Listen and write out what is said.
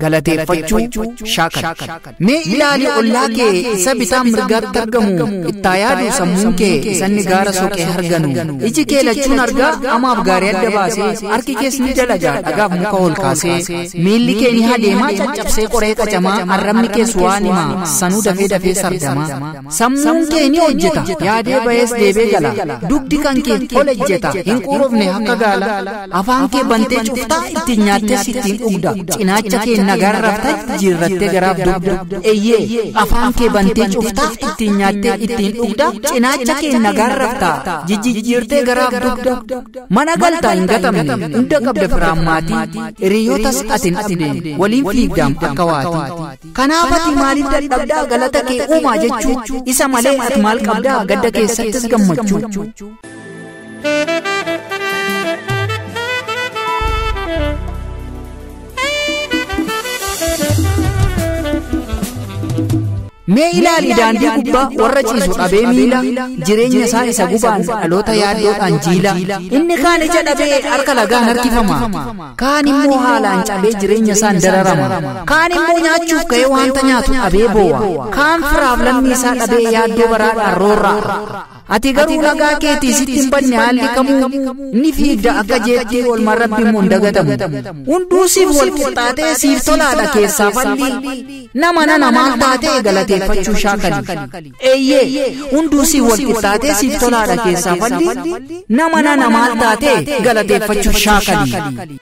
Galateeffachuu shaakali. Mee ilaali ollaa kee isa bitaa mirgaatti argamu, ittaa yaadu sammuun kee isanni gaara soqee harganu. Iji kee lachuun argaa amaaf gaarii adda baasee, harki kees ni dalagaa dhagaaf muka ol kaasee, miilli kee ni adeemaa caccabsee qoree qacamaa, arrabni kees waan himaa sanuu dafee dafee sardamaa. Sammuun kee ni hojjeta yaadee bayees deebee gala, dugdi kan kee ol ejjeta hin quurofne akka gaala. Afaan kee bantee cuftaa ittiin nyaattees ittiin dhugda, cinaacha kee nagaan raftaa jijjiirrattee garaaf dugda. Eeyyee, afaan kee bantee cuftaa ittiin nyaattee ittiin dhugda, cinaacha kee nagaan raftaa jijjiirtee garaaf dugda. Mana galtaa hin gatamne, hunda qabda firaan maatii, hiriyootas ati hin dhabne waliin fiigdaam akka waatii. Kanaaf ati maaliif dadhabdaa galata kee uumaa jechuu, isa malee ati maal qabdaa gadda keessattis gammachuu. Mee ilaali daandii gubbaa warra ciisu dhabee miila, jireenya isaa isa gubaan dhaloota yaaddoodhaan jiila. Inni kaan ija dhabee harka lagaan harkifama, kaan immoo haalaan cabee jireenya isaan dararama, kaan immoo nyaachuuf ka'ee wanta nyaatu dhabee boo'a, kaan firaaf lammii isaa dhabee yaaddoo baraadhaan roorra'a. Ati garuu nagaa keetii sitti hin banne haalli kamuu, ni fiigda akka jeettii oolmaan rabbi immoo hin dagatamu. Hunduu siif wal qixxaatee siif tolaadha keessaa falli, nama nana maal taatee galateeffachuu shaakali. Eeyyee, hunduu siif wal qixxaatee siif tolaadha keessaa falli, nama nana maal taatee galateeffachuu shaakali.